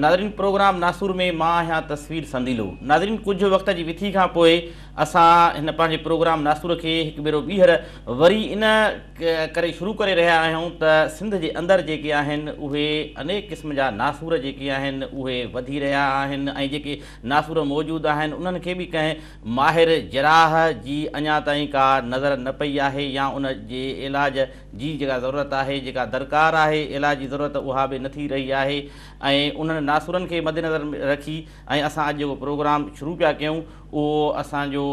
ناظرين پروگرام ناسور ۾ مان آهيان تصوير سنديلو. ناظرين ڪجهه وقت جي وٿي کان پوء اسان هن پنهنجي پروگرام ناسور کي هڪ ڀيرو ٻيهر وري ان ڪري شروع ڪري رهيا آهيون ته سنڌ جي اندر جيڪي آهن اهي انيڪ قسم جا ناسور جيڪي آهن اهي وڌي رهيا آهن ۽ جيڪي ناسور موجود آهن انهن کي به ڪنهن ماهر جراح جي اڃا تائين ڪا نظر نه پئي آهي يا ان جي علاج جي جيڪا ضرورت آهي، جيڪا درڪار آهي، علاج جي ضرورت اها به نه ٿي رهي آهي ۽ انهن ناسورن کي مدنظر رکي ۽ اسان اڄ جيڪو پروگرام شروع پيا ڪيون اهو اسان جو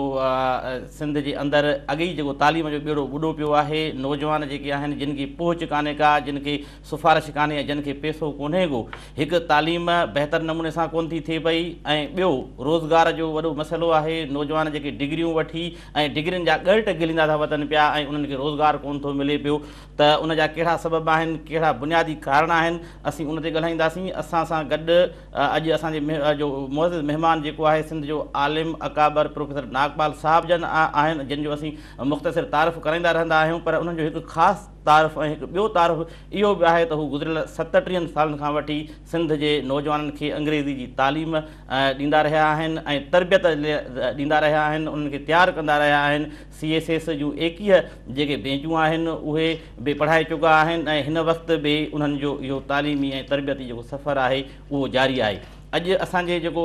سنڌ جي اندر اڳي ئي جيڪو تعليم جو ٻيڙو ٻڏو پيو آهي، نوجوان جيڪي آهن جن کي پهچ ڪانهي ڪا، جن کي سفارش ڪانهي ۽ جن کي پئسو ڪونهي ڪو، هڪ تعليم بهتر نموني سان ڪونه ٿي ٿئي پئي ۽ ٻيو روزگار جو وڏو مسئلو آهي، نوجوان جيڪي ڊگريون وٺي ۽ ڊگرين جا ڳرٽ گهليندا ٿا وتن پيا ۽ انهن کي روزگار ڪونه ٿو ملي پيو ته ان جا ڪهڙا سبب آهن، ڪهڙا بنيادي ڪارڻ آهن، اسين ان تي ڳالهائينداسين. اسان سان گڏ اڄ اسان جي جو معزز مهمان جيڪو آهي سنڌ جو عالم اڪابر پروفيسر ناگپال صاحب جن آهن جن جو اسين مختصر تعارف ڪرائيندا رهندا آهيون پر انهن جو هڪ خاص تعارف ۽ هڪ ٻيو تعارف اهو به آهي ته هو گذريل 37 سالن کان وٺي سنڌ جي نوجوانن کي انگريزي جي تعليم ڏيندا رهيا آهن ۽ تربيت ڏيندا رهيا آهن، انهن کي تيار ڪندا رهيا آهن. سي ايس ايس جون 21 جيڪي بينچون آهن اهي به پڙهائي چڪا آهن ۽ هن وقت به انهن جو اهو تعليمي ۽ تربيتي جيڪو سفر آهي اهو جاري آهي. اڄ اسان جي جيڪو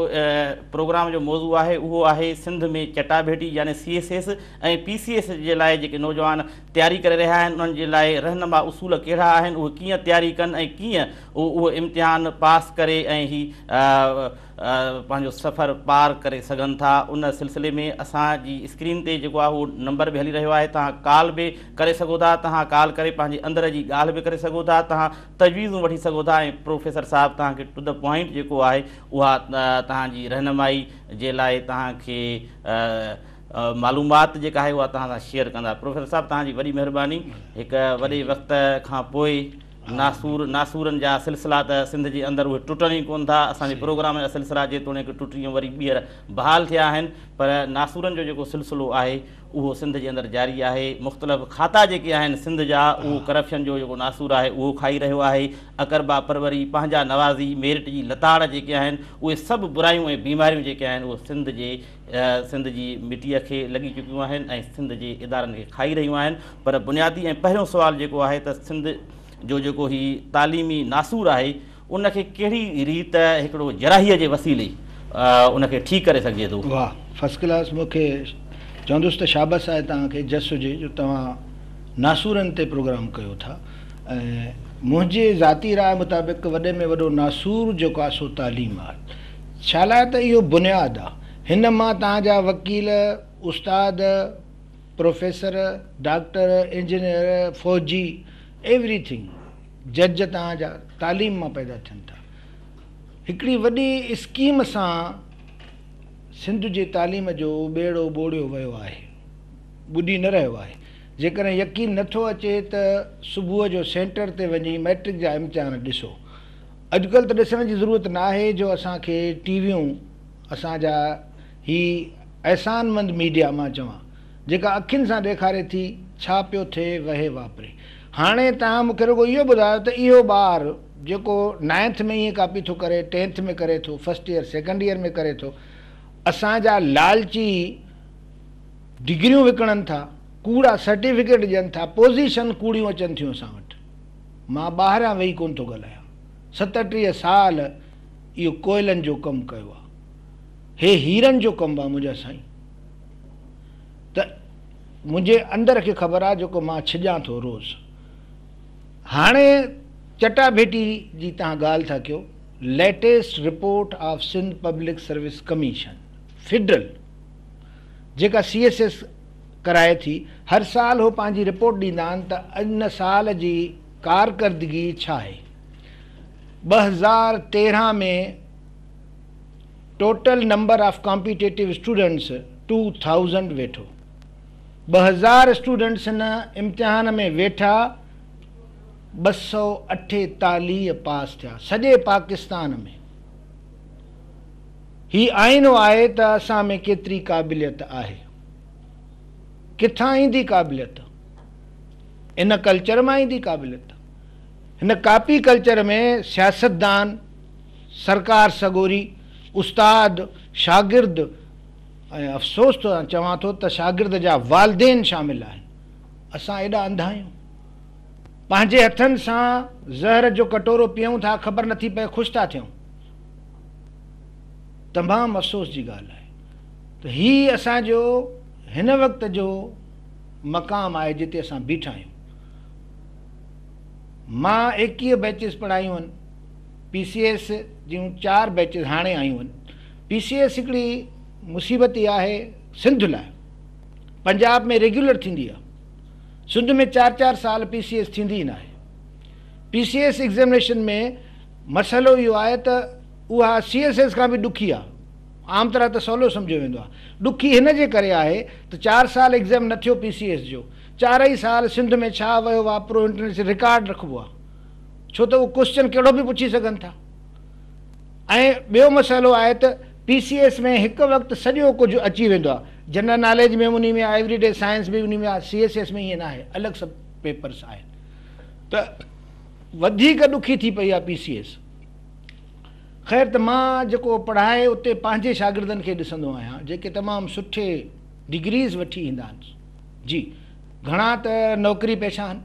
پروگرام جو موضوع آهي اهو آهي سنڌ ۾ چٽاڀيٽي يعني C S S ۽ P C S جي لاء جيڪي نوجوان تياري ڪري رهيا آهن انهن جي لاء رهنما اصول ڪهڙا آهن، اهي ڪيئن تياري ڪن ۽ ڪيئن اهو امتحان پاس ڪري ۽ هي پنهنجو سفر پار ڪري سگهن ٿا. ان سلسلي ۾ اسان جي اسڪرين تي جيڪو آهي اهو نمبر به هلي رهيو آهي، توهان ڪال به ڪري سگهو ٿا، توهان ڪال ڪري پنهنجي اندر جي ڳالهه به ڪري سگهو ٿا، توهان تجويزون وٺي سگهو ٿا ۽ پروفيسر صاحب توهان کي ٽو the point جيڪو آهي اها توهان جي رهنمائي جي لاء توهان کي معلومات جيڪا آهي اها توهان سان شيئر ڪندا. پروفيسر صاحب توهان جي وڏي مهرباني، هڪ وڏي وقت کان پوء ناسور ناسورن جا سلسلا ته سنڌ جي اندر اهي ٽٽن ئي ڪونه ٿا. اسان جي پروگرام جا سلسلا جيتوڻيڪ ٽٽي ۽ وري ٻيهر بحال ٿيا آهن پر ناسورن جو جيڪو سلسلو آهي اهو سنڌ جي اندر جاري آهي. مختلف کاتا جيڪي آهن سنڌ جا اهو ڪرپشن جو جيڪو ناسور آهي اهو کائي رهيو آهي. اقربا پروري، پنهنجا نوازي، ميرٽ جي لتاڙ جيڪي آهن اهي سڀ برايون ۽ بيماريون جيڪي آهن اهي سنڌ جي سنڌ جي مٽيء کي لڳي چڪيون آهن ۽ سنڌ جي ادارن کي کائي رهيون آهن پر بنيادي ۽ پهريون سوال جيڪو آهي ته سنڌ جو جيڪو هي تعليمي ناسور آهي ان کي ڪهڙي ريت هڪڙو جراحيء جي وسيلي ان کي ٺيڪ ڪري سگهجي ٿو؟ واھ فرسٽ ڪلاس مون کي چوندس ته شابس آهي توهان کي جس هجي جو توهان ناسورن تي پروگرام ڪيو ٿا ۽ منهنجي ذاتي راء مطابق وڏي ۾ وڏو ناسور جيڪو آهي سو تعليم آهي ڇالاء ته اهو بنياد آ. هن مان توهان جا وڪيل، استاد، پروفيسر، ڊاڪٽر، انجنيئر، فوجي، ايوري ٿنگ، جج توهان جا تعليم مان پيدا ٿين ٿا. هڪڙي وڏي اسڪيم سان سنڌ جي تعليم جو ٻيڙو ٻوڙيو ويو آهي. ٻڏي نه رهيو آهي. جيڪڏهن يقين نه ٿو اچي ته صبح جو سينٽر تي وڃي مئٽرڪ جا امتحان ڏسو. اڄڪلهه ته ڏسڻ جي ضرورت نه آهي جو اسان کي ٽي ويون اسان جا هي احسان مند ميڊيا مان چوان جيڪا اکين سان ڏيکاري ٿي ڇا پيو ٿئي وهي واپري هاڻي توهان مون کي رڳو اهو ٻڌايو ته اهو ٻار جيڪو نائنٿ ۾ ائين ڪاپي ٿو ڪري ٽينٿ ۾ ڪري ٿو فرسٽ ايئر سيڪنڊ ايئر ۾ ڪري ٿو اسان جا لالچي ڊگريون وڪڻن ٿا ڪوڙا سرٽيفڪيٽ ڏين ٿا پوزيشن ڪوڙيون اچن ٿيون اسان وٽ. مان ٻاهريان ويهي ڪونه ٿو ڳالهايان. 37 سال اهو ڪوئلن جو ڪم ڪيو آ. هي هيرن جو ڪم آ منهنجا سائين. ته منهنجي اندر کي خبر آ جيڪو مان ڇڄان ٿو روز. هاڻي چٽاڀيٽي جي توهان ڳالهه ٿا ڪيو. Latest report of Sindh public service commission, federal, جيڪا سي ايس ايس ڪرائي ٿي، هر سال هو پنهنجي رپورٽ ڏيندا آهن ته ان سال جي ڪارڪردگي ڇا آهي. 2013 ۾ total number of competitive students two thousand ويٺو. 2000 اسٽوڊنٽس هن امتحان ۾ ويٺا، 248 پاس ٿيا سڄي پاڪستان ۾. هي آئينو آهي ته اسان ۾ ڪيتري قابليت آهي. ڪٿان ايندي قابليت؟ ان ڪلچر مان ايندي قابليت. هن ڪاپي ڪلچر ۾ سياستدان، سرڪار سڳوري، استاد، شاگرد ۽ افسوس سان چوان ٿو ته شاگرد جا والدين شامل آهن. اسان ايڏا انڌا آهيون. پنهنجي هٿن سان زهر جو ڪٽورو پيئون ٿا خبر نٿي پئي خوش ٿا ٿيون. تمام افسوس جي ڳالهه آهي ته هي اسان جو هن وقت جو مقام آهي جتي اسان بيٺا آهيون. مان 21 بيچز پڙهايون آهن. پي سي ايس جون 4 بيچز هاڻي آيون آهن. پي سي ايس هڪڙي مصيبت ئي آهي سنڌ لاء. پنجاب ۾ ريگيولر ٿيندي آهي. سنڌ ۾ چار چار سال پي سي ايس ٿيندي ئي ناهي. پي سي ايس ايگزيمنيشن ۾ مسئلو اهو آهي ته اها سي ايس ايس کان به ڏکي آهي. عام طرح ته سولو سمجهيو ويندو آهي. ڏکي هن جي ڪري آهي ته 4 سال ايگزيم نه ٿيو پي سي ايس جو. چارئي سال سنڌ ۾ ڇا وهيو واپرو انٽرنيشنل رڪارڊ رکبو آهي. ڇو ته اهو ڪوسچن ڪهڙو به پڇي سگهن ٿا. ۽ ٻيو مسئلو آهي ته پي سي ايس ۾ هڪ وقت سڄو ڪجهه اچي ويندو آهي. جنرل ناليج به انهي ۾ آهي، ايوري ڊي سائنس به انهي ۾ آهي، سي ايس ايس ۾ ائين ناهي، الڳ سڀ پيپرس آهن ته وڌيڪ ڏکي ٿي پئي آهي پي سي ايس. خير ته مان جيڪو پڙهائي اتي پنهنجي شاگردن کي ڏسندو آهيان جيڪي تمام سٺي ڊگريز وٺي ايندا آهن، جي گهڻا ته نوڪري پيشه آهن،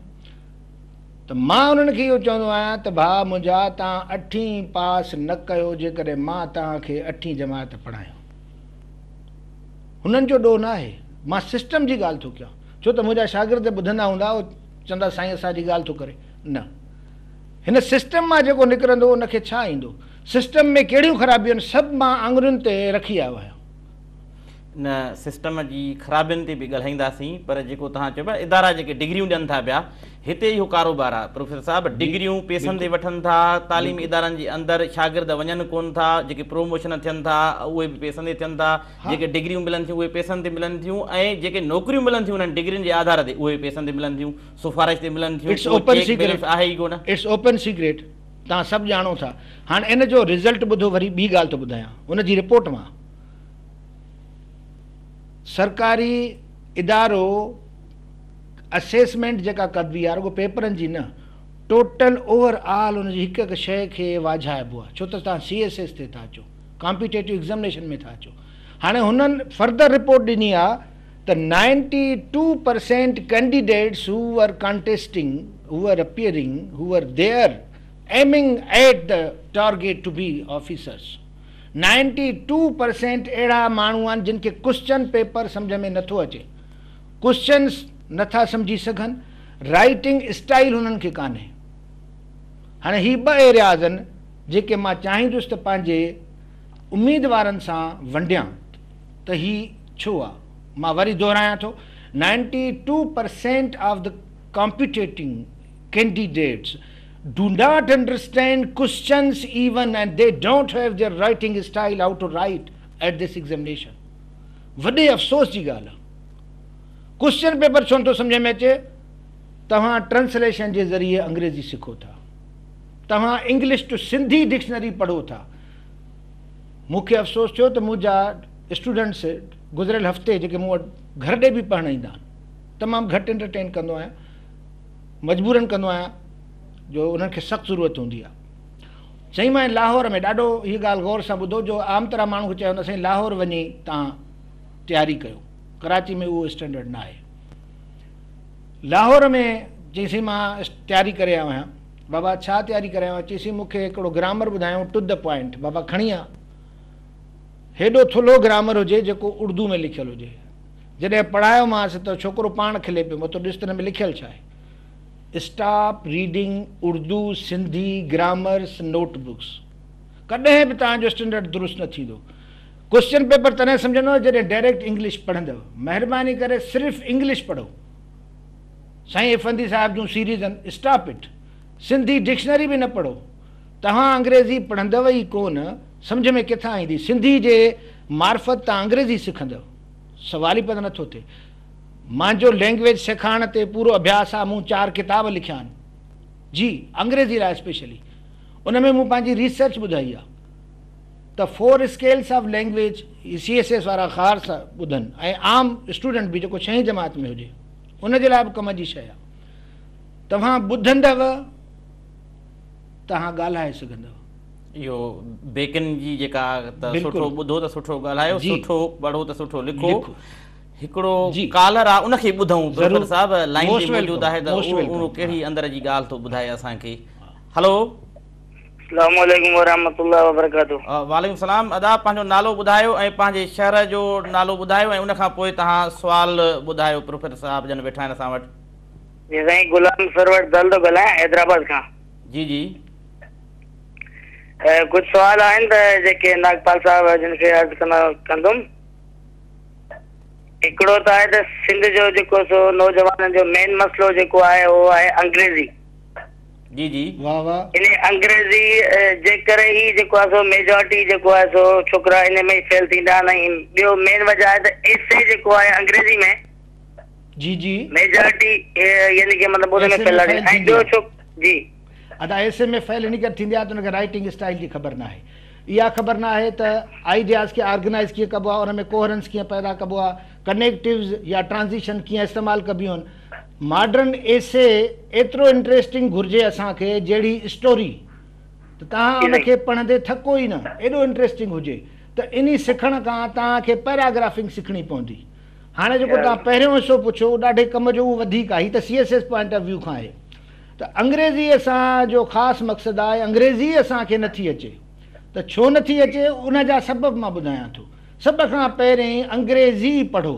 ته مان انهن کي اهو چوندو آهيان ته ڀاء منهنجا توهان اٺين پاس نه ڪيو جيڪڏهن مان توهان کي اٺين جماعت پڙهايان. هنن جو ڏوهه نه آهي، مان سسٽم جي ڳالهه ٿو ڪيان، ڇو ته منهنجا شاگرد ٻڌندا هوندا اهي چوندا سائين اسان جي ڳالهه ٿو ڪري. نه، هن سسٽم مان جيڪو نڪرندو ان کي ڇا ايندو؟ سسٽم ۾ ڪهڙيون خرابيون آهن سڀ مان آڱرين تي رکي آيو آهيان. ان سسٽم جي خرابين تي به ڳالهائينداسين پر جيڪو توهان چيو پيا ادارا جيڪي ڊگريون ڏين ٿا پيا هتي اهو ڪاروبار آهي پروفيسر صاحب ڊگريون پيسن تي وٺن ٿا تعليمي ادارن جي اندر شاگرد وڃن ڪون ٿا جيڪي پروموشن ٿين ٿا اهي به پيسن تي ٿين ٿا جيڪي ڊگريون ملن ٿيون اهي پيسن تي ملن ٿيون ۽ جيڪي نوڪريون ملن ٿيون انهن ڊگرين جي آڌار تي اهي پيسن تي ملن ٿيون سفارش تي ملن ٿيون it's open secret آهي ئي ڪونه. It's open secret توهان سڀ ڄاڻو ٿا هاڻ ان جو رزلٽ ٻڌو وري ٻي ڳالهه ٿو ٻڌايان ان جي رپورٽ مان سرڪاري ادارو اسيسمينٽ جيڪا ڪبي آهي رڳو پيپرن جي نه ٽوٽل اوور آل ان جي هڪ هڪ شيء کي واجهائبو آهي ڇو ته توهان سي ايس ايس تي ٿا اچو ڪامپيٽيٽو ايگزامنيشن ۾ ٿا اچو هاڻي هنن فردر رپورٽ ڏني آهي ته 92% candidates who were contesting who were appearing who were there aiming at the target to be officers 92% اهڙا ماڻهو آهن جن کي ڪوسچن پيپر سمجهه ۾ نٿو اچي، ڪوسچنس نٿا سمجهي سگهن، رائيٽنگ اسٽائيل هنن کي ڪانهي. هاڻي هي ٻه ايرياز آهن جيڪي مان چاهيندس ته پنهنجي اميدوارن سان ونڊيان ته هي ڇو آ. مان وري دهرايان ٿو 92% of the competing candidates do not understand questions even and they don't have their writing style how to write at this examination وڏي افسوس جي ڳالهه آ ڪوسچن پيپر ڇو نٿو سمجهه ۾ اچي توهان ٽرانسليشن جي ذريعي انگريزي سکو ٿا توهان انگلش ٽو سنڌي ڊڪشنري پڙهو ٿا مون کي افسوس ٿيو ته منهنجا اسٽوڊنٽس گذريل هفتي جيڪي مون وٽ گهر ڏي به پڙهڻ ايندا آهن تمام گهٽ انٽرٽين ڪندو آهيان مجبورن ڪندو آهيان جو انهن کي سخت ضرورت هوندي آهي. چئي مان لاهور ۾ ڏاڍو هيء ڳالهه غور سان ٻڌو جو عام طرح ماڻهو کي چيو ويندو سائين لاهور وڃي توهان تياري ڪيو ڪراچي ۾ اهو اسٽينڊرڊ نه آهي. لاهور ۾ چئي سائين مان تياري ڪري آيو آهيان. بابا ڇا تياري ڪري آيو آهين؟ چئي سائين مون کي هڪڙو گرامر ٻڌايائون ٽو the point بابا کڻي آ هيڏو ٿلهو گرامر هجي جيڪو اردو ۾ لکيل هجي. جڏهن پڙهايومانس ته ڇوڪرو پاڻ کلي پيو متو ڏس ته هن ۾ لکيل ڇا آهي. Stop reading Urdu Sindhi grammars note books ڪڏهن به توهان جو اسٽينڊرڊ درست نه ٿيندو. ڪوسچن پيپر تڏهن سمجهندؤ جڏهن ڊائريڪٽ انگلش پڙهندؤ. مهرباني ڪري صرف انگلش پڙهو. سائين افندي صاحب جون سيريز آهن اسٽاپ it. Sindhi dictionary به نه پڙهو. توهان انگريزي پڙهندؤ ئي ڪونه سمجهه ۾ ڪٿان ايندي. سنڌي جي معرفت توهان انگريزي سکندؤ. سوال ئي پيدا نٿو ٿئي. مانجو لينگويج سيکارڻ تي پورو اڀياس آ، مون 4 ڪتاب لکيا آهن، جي انگريزي لاء اسپيشلي. ان ۾ مون پنهنجي ريسرچ ٻڌائي آ ته four scales of language, he C S S وارا غور سان ٻڌن ۽ عام اسٽوڊنٽ به جيڪو ڇهين جماعت ۾ هجي ان جي لاء به ڪم جي شيء آ. توهان ٻڌندؤ توهان ڳالهائي سگهندؤ. اهو بيڪن جي جيڪا ته سٺو ٻڌو ته سٺو ڳالهايو، سٺو پڙهو ته سٺو لکو. هڪڙو ڪالر آ ان کي ٻڌون. پروفيسر صاحب لائين تي موجود آهي ته اهو ڪهڙي اندر جي ڳالهه ٿو ٻڌائي اسان کي. هلو. السلام عليڪم ورحمة الله وبرڪاته. وعليڪم السلام ادا پنهنجو نالو ٻڌايو ۽ پنهنجي شهر جو نالو ٻڌايو ۽ ان کان پوء توهان سوال ٻڌايو پروفيسر صاحب جن ويٺا آهن اسان وٽ. جي سائين غلام سرور دل ٿو ڳالهايان حيدرآباد کان. جي جي. ڪجهه سوال آهن ته جيڪي ناگپال صاحب جن کي عرض ڪندم. هڪڙو ته آهي ته سنڌ جو جيڪو سو نوجوانن جو مين مسئلو جيڪو آهي اهو آهي انگريزي. جي جي. واه واه. ان انگريزي جي ڪري ئي جيڪو آهي سو ميجارٽي جيڪو آهي سو ڇوڪرا ان ۾ ئي فيل ٿيندا آهن ۽ ٻيو مين وجه آهي ته ايسي جيڪو آهي انگريزي ۾. جي جي. ميجارٽي يعني ڪي مطلب ان ۾ فيل آهي ۽ ٻيو ڇو جي. ادا ايسي ۾ فيل ان ڪري ٿيندي آهي ته ان کي رائيٽنگ اسٽائيل جي خبر ناهي. اها خبر نه آهي ته آئيڊياز کي آرگنائيز ڪيئن ڪبو آهي، ان ۾ ڪوهرنس ڪيئن پيدا ڪبو آهي، ڪنيڪٽوز يا ٽرانزيشن ڪيئن استعمال ڪبيون آهن. ماڊرن ايسي ايترو انٽريسٽنگ گهرجي اسان کي جهڙي اسٽوري ته توهان ان کي پڙهندي ٿڪو ئي نه، ايڏو انٽريسٽنگ هجي ته انهي سکڻ کان توهان کي پيراگرافنگ سکڻي پوندي. هاڻي جيڪو توهان پهريون حصو پڇيو اهو ڏاڍي ڪم جو اهو وڌيڪ آهي، هي ته C S S point of view کان آهي. ته انگريزي اسان جو خاص مقصد آهي، انگريزي اسان کي نٿي اچي ته ڇو نٿي اچي ان جا سبب مان ٻڌايان ٿو. سڀ کان پهرين انگريزي پڙهو،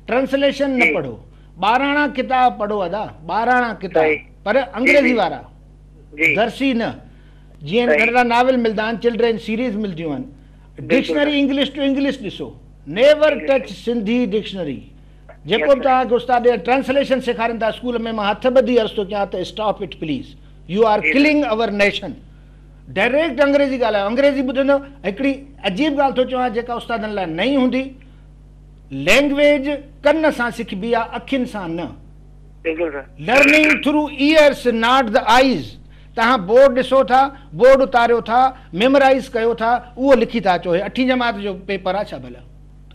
ٽرانسليشن نه پڙهو، ٻاراڻا ڪتاب پڙهو ادا، ٻاراڻا ڪتاب پر انگريزي وارا، درسي نه، جيئن ننڍڙا ناول ملدا آهن، چلڊرين سيريز ملديون آهن، ڊڪشنري انگلش ٽو انگلش ڏسو، نيور ٽچ سنڌي ڊڪشنري. جيڪو به توهان کي استاد ٽرانسليشن سيکارين ٿا اسڪول ۾ مان هٿ ٻڌي عرض ٿو ڪيان ته stop it please you are killing our nation direct انگريزي ڳالهايو انگريزي ٻڌندو هڪڙي عجيب ڳالهه ٿو چوان جيڪا استادن لاء نئين هوندي لينگويج ڪن سان سکبي آ اکين سان نه learning through ears not the eyes توهان بورڊ ڏسو ٿا بورڊ اتاريو ٿا ميمورائيز ڪيو ٿا اهو لکي ٿا اچو هي اٺين جماعت جو پيپر آ ڇا ڀلا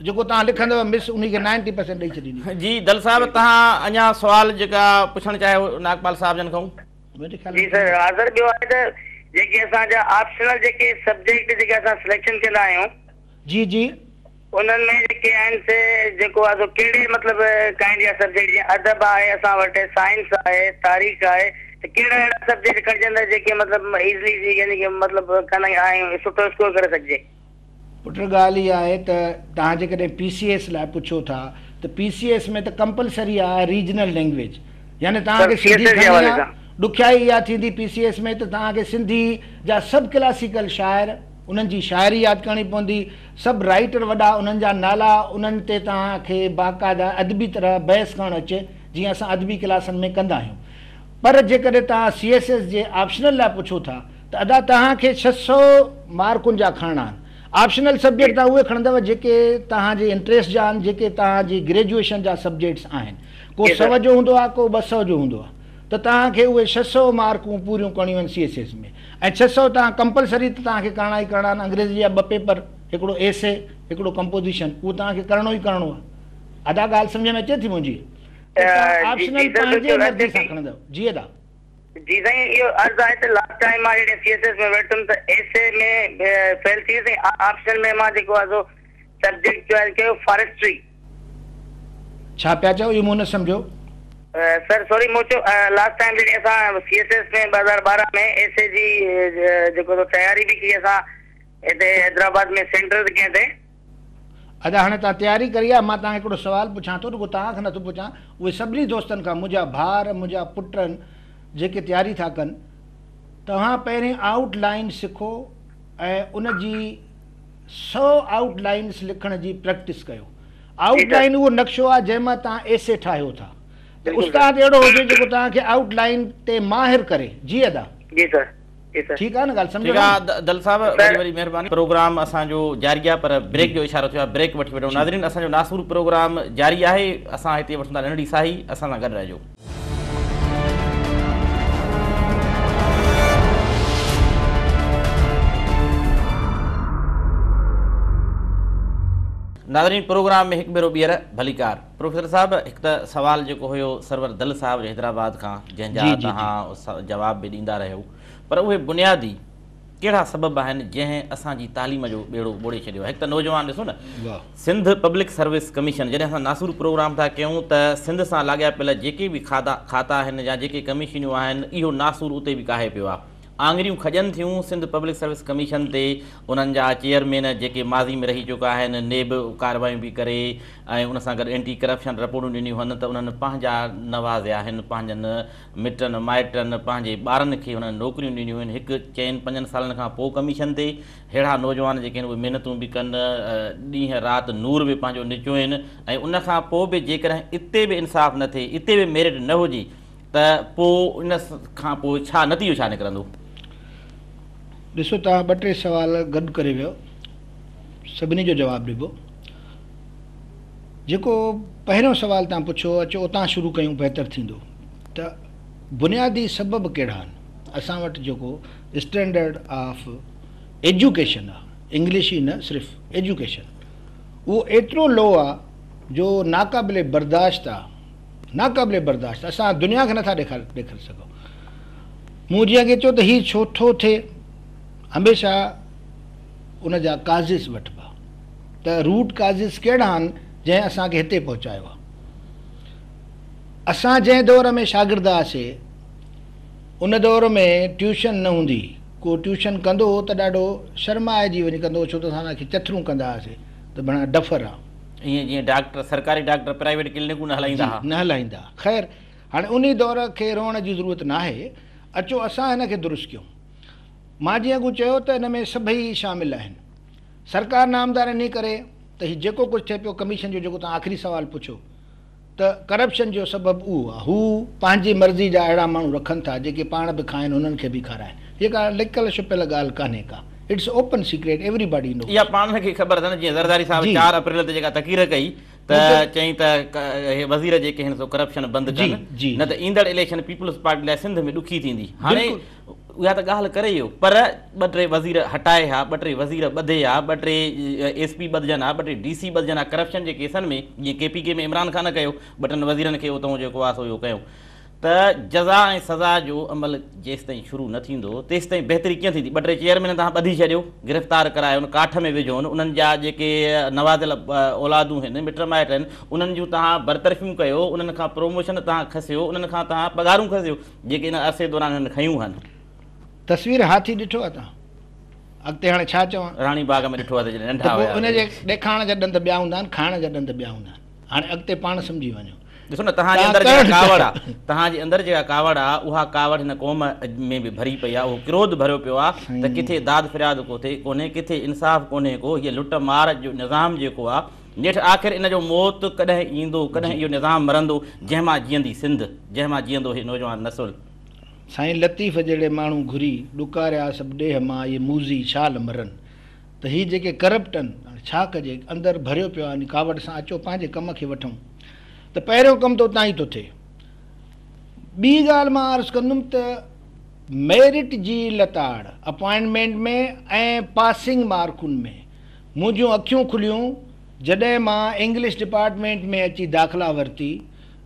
جيڪو توهان لکندؤ مس انهي کي نائنٽي پرسينٽ ڏئي ڇڏيندي. جي دل صاحب توهان اڃا سوال جيڪا پڇڻ چاهيو ناگپال صاحب جن کان. جي سر حاضر ٻيو آهي ته جيڪي اسان جا آپشنل جيڪي سبجيڪٽ جيڪي اسان سليڪشن ڪندا آهيون. جي جي. انهن ۾ جيڪي آهن سي جيڪو آهي سو ڪهڙي مطلب ڪائنڊ جا سبجيڪٽ جيئن ادب آهي اسان وٽ سائنس آهي تاريخ آهي ته ڪهڙا اهڙا سبجيڪٽ کڻجن ته جيڪي مطلب ايزلي يعني ڪي مطلب ڪندا آهيون سٺو اسڪور ڪري سگهجي. پٽ ڳالهه اها آهي ته توهان جيڪڏهن پي سي ايس لاء پڇو ٿا ته پي سي ايس ۾ ته ڪمپلسري آهي ريجنل لينگويج يعني توهان کي سنڌي کڻڻي آهي ڏکيائي اها ٿيندي پي سي ايس ۾ ته توهان کي سنڌي جا سڀ ڪلاسيڪل شاعر انهن جي شاعري ياد ڪرڻي پوندي سڀ رائيٽر وڏا انهن جا نالا انهن تي توهان کي باقاعده ادبي طرح بحث ڪرڻ اچي جيئن اسان ادبي ڪلاسن ۾ ڪندا آهيون پر جيڪڏهن توهان سي ايس ايس جي آپشنل لاء پڇو ٿا ته ادا توهان کي 600 مارڪن جا کڻڻا آهن. آپشنل سبجيڪٽ توهان اهي کڻندؤ جيڪي توهان جي انٽريسٽ جا آهن، جيڪي توهان جي گريجوئيشن جا سبجيڪٽس آهن. ڪو سؤ جو هوندو آهي، ڪو 200 جو هوندو آهي. ته توهان کي اهي 600 مارڪون پوريون ڪرڻيون آهن سي ايس ايس ۾ ۽ 600 توهان ڪمپلسري ته توهان کي ڪرڻا ئي ڪرڻا آهن. انگريزي جا ٻه پيپر، هڪڙو ايسي، هڪڙو ڪمپوزيشن، اهو توهان کي ڪرڻو ئي ڪرڻو آهي. ادا ڳالهه سمجهه ۾ اچي ٿي منهنجي؟ ته توهان آپشنل پنهنجي مرضي سان کڻندؤ. جي ادا. جي سائين اهو عرض آهي ته لاسٽ ٽائيم مان جڏهن سي ايس ايس ۾ ويٺم ته ايسي ۾ فيل ٿي ويس ۽ آپشنل ۾ مان جيڪو آهي سو سبجيڪٽ چوائس ڪيو فاريسٽري. ڇا پيا چئو اهو مون نه سمجهيو. سر سوري مون چيو لاسٽ ٽائيم جڏهن اسان سي ايس ايس ۾ 2012 ۾ ايسي جي جيڪو سو تياري به ڪئي اسان هتي حيدرآباد ۾ سينٽر تي ڪنهن تي. ادا هاڻي توهان تياري ڪري آ مان توهان کي هڪڙو سوال پڇان ٿو رڳو توهان کان نٿو پڇان اهي سڀني دوستن کان منهنجا ڀائر منهنجا پٽ جيڪي تياري ٿا ڪن توهان پهرين آئوٽ لائين سکو ۽ ان جي 100 آئوٽ لائينس لکڻ جي پريڪٽس ڪيو آئوٽ لائين اهو نقشو آ جنهن مان توهان ايسي ٺاهيو ٿا ته استاد اهڙو هجي جيڪو توهان کي آئوٽ لائين تي ماهر ڪري جي ادا جي سر ٺيڪ آ نه ڳالهه سمجهو ٺيڪ آ دل صاحب وڏي وڏي مهرباني. پروگرام اسان جو جاري آ پر بريڪ جو اشارو ٿيو آ بريڪ وٺي وٺون ناظرين اسان جو ناسور پروگرام جاري آهي اسان هتي وٺون ٿا ننڍڙي ساهي اسان سان گڏ رهجو. ناظرين پروگرام ۾ هڪ ڀيرو ٻيهر ڀليڪار پروفيسر صاحب هڪ ته سوال جيڪو هيو سرور دل صاحب جو حيدرآباد کان جنهن جا توهان جواب به ڏيندا رهيو پر اهي بنيادي ڪهڙا سبب آهن جنهن اسان جي تعليم جو ٻيڙو ٻوڙي ڇڏيو آهي؟ هڪ ته نوجوان ڏسو نه سنڌ پبلڪ سروس ڪميشن جڏهن اسان ناسور پروگرام ٿا ڪيون ته سنڌ سان لاڳاپيل جيڪي به کاڌا کاتا آهن يا جيڪي ڪميشنيون آهن اهو ناسور اتي به ڪاهي پيو آهي. آڱريون کڄن ٿيون سنڌ پبلڪ سروس ڪميشن تي انهن جا چيئرمين جيڪي ماضي ۾ رهي چڪا آهن نيب ڪارروايون به ڪري ۽ ان سان گڏ اينٽي ڪرپشن رپورٽون ڏنيون هن ته انهن پنهنجا نوازيا آهن پنهنجن مٽن مائٽن پنهنجي ٻارن کي هنن نوڪريون ڏنيون آهن هڪ چئن پنجن سالن کان پوء ڪميشن تي ههڙا نوجوان جيڪي آهن اهي محنتون به ڪن ڏينهن رات نور به پنهنجو نچوئن ۽ ان کان پوء به جيڪڏهن اتي به انصاف نه ٿئي اتي به ميرٽ نه هجي ته پوء ان کان پوء ڇا نتيجو ڇا نڪرندو؟ ڏسو توهان ٻه ٽي سوال گڏ ڪري ويو سڀني جو جواب ڏبو. جيڪو پهريون سوال توهان پڇيو اچو اتان شروع ڪيون بهتر ٿيندو ته بنيادي سبب ڪهڙا آهن اسان وٽ جيڪو اسٽينڊرڊ آف ايجوڪيشن آهي انگلش ئي نه صرف ايجوڪيشن اهو ايترو لو آهي جو ناقابل برداشت آهي ناقابل برداشت اسان دنيا کي نٿا ڏيکاري ڏيکاري سگهون مون جيئن اڳي چيو ته هي ڇو ٿو ٿئي هميشه ان جا ڪازز وٺبا ته روٽ ڪازز ڪهڙا آهن جنهن اسان کي هتي پهچايو آهي. اسان جنهن دور ۾ شاگرد هئاسي ان دور ۾ ٽيوشن نه هوندي هئي. ڪو ٽيوشن ڪندو هو ته ڏاڍو شرمائجي وڃي ڪندو هو ڇو ته اسان ان کي چٿرون ڪندا هئاسي ته ڀڻا ڊفر آ. ائين جيئن ڊاڪٽر سرڪاري ڊاڪٽر پرائيويٽ ڪلينڪون نه هلائيندا جي ها. نه هلائيندا ها. خير هاڻي انهي دور کي روئڻ جي ضرورت ناهي اچو اسان هن کي درست ڪيون. مان جيئن اڳ چيو ته ان ۾ سڀئي شامل آهن. سرڪار نامدار انهي ڪري ته هي جيڪو ڪجهه ٿئي پيو ڪميشن جو جيڪو توهان آخري سوال پڇيو ته ڪرپشن جو سبب اهو آهي هو پنهنجي مرضي جا اهڙا ماڻهو رکن ٿا جيڪي پاڻ به کائن هنن کي به کارائن هي ڪا لڪل ڇپيل ڳالهه ڪانهي ڪا it's open secret everybody knows. اها پاڻ کي خبر اٿن جيئن زرداري صاحب جي. چار اپريل تي جيڪا تقرير ڪئي ته چيائين ته اهي وزير جيڪي هن سو ڪرپشن بند جي ڪن جي نه ته ايندڙ اليڪشن پيپلز پارٽي لاء سنڌ ۾ ڏکي ٿيندي هاڻي بلڪل. اها ته ڳالهه ڪري ويو پر ٻه ٽي وزير هٽائي ها ٻه ٽي وزير ٻڌي ها ٻه ٽي ايس پي ٻڌجن ها ٻه ٽي ڊي سي ٻڌجن ها ڪرپشن جي ڪيسن ۾ جيئن ڪي پي ڪي ۾ عمران خان ڪيو ٻه ٽن وزيرن کي اتئون جيڪو آهي سو اهو ڪيو ته جزا ۽ سزا جو عمل جيستائين شروع نه ٿيندو تيستائين بهتري ڪيئن ٿيندي ٻه ٽي چيئرمين توهان ٻڌي ڇڏيو گرفتار ڪرايو ڪاٺ ۾ وجهون انهن جا جيڪي نوازيل اولادون هن مٽ مائٽ آهن انهن جون توهان برطرفيون ڪيو انهن کان پروموشن توهان کسيو انهن کان توهان پگهارون کسيو جيڪي ان عرصي دوران هنن کنيون هن. تصوير هاٿي ڏٺو آهي توهان؟ اڳتي هاڻي ڇا چوان؟ راڻي باغ ۾ ڏٺو آهي ته جڏهن ته ننڍا پوء هيا. ان جي ڏيکارڻ جا ڏند ٻيا هوندا آهن، کائڻ جا ڏند ٻيا هوندا آهن. هاڻي اڳتي پاڻ سمجهي وڃو. ڏسو نه توهان جي توهان اندر جيڪا ڪرڻ ڪاوڙ آ، چاهيو. توهان جي اندر جيڪا ڪاوڙ آ، اها ڪاوڙ هن قوم ۾ به ڀري پئي آ، اهو ڪروڌ ڀريو پيو آ ته سائين. ڪٿي داد فرياد ڪوٿي ڪونهي، ڪٿي انصاف ڪونهي ڪو، هيء لٽ مار جو نظام جيڪو آ، نيٺ آخر ان جو موت ڪڏهن ايندو، ڪڏهن اهو نظام مرندو، جنهن مان جيئندي سنڌ، جنهن مان جيئندو هي نوجوان نسل. سائين لطيف جهڙي ماڻهو گهري ڏڪاريا سڀ ڏيهه مان اهي موذي شال مرن ته هي جيڪي ڪرپٽ ان هاڻي ڇا ڪجي اندر ڀريو پيو آهي ڪاوڙ سان اچو پنهنجي ڪم کي وٺون ته پهريون ڪم ته اتان ئي ٿو ٿئي ٻي ڳالهه مان عرض ڪندم ته ميرٽ جي لتاڙ اپوائنٽمينٽ ۾ ۽ پاسنگ مارڪن ۾ منهنجون اکيون کليون جڏهن مان انگلش ڊپارٽمينٽ ۾ اچي داخلا ورتي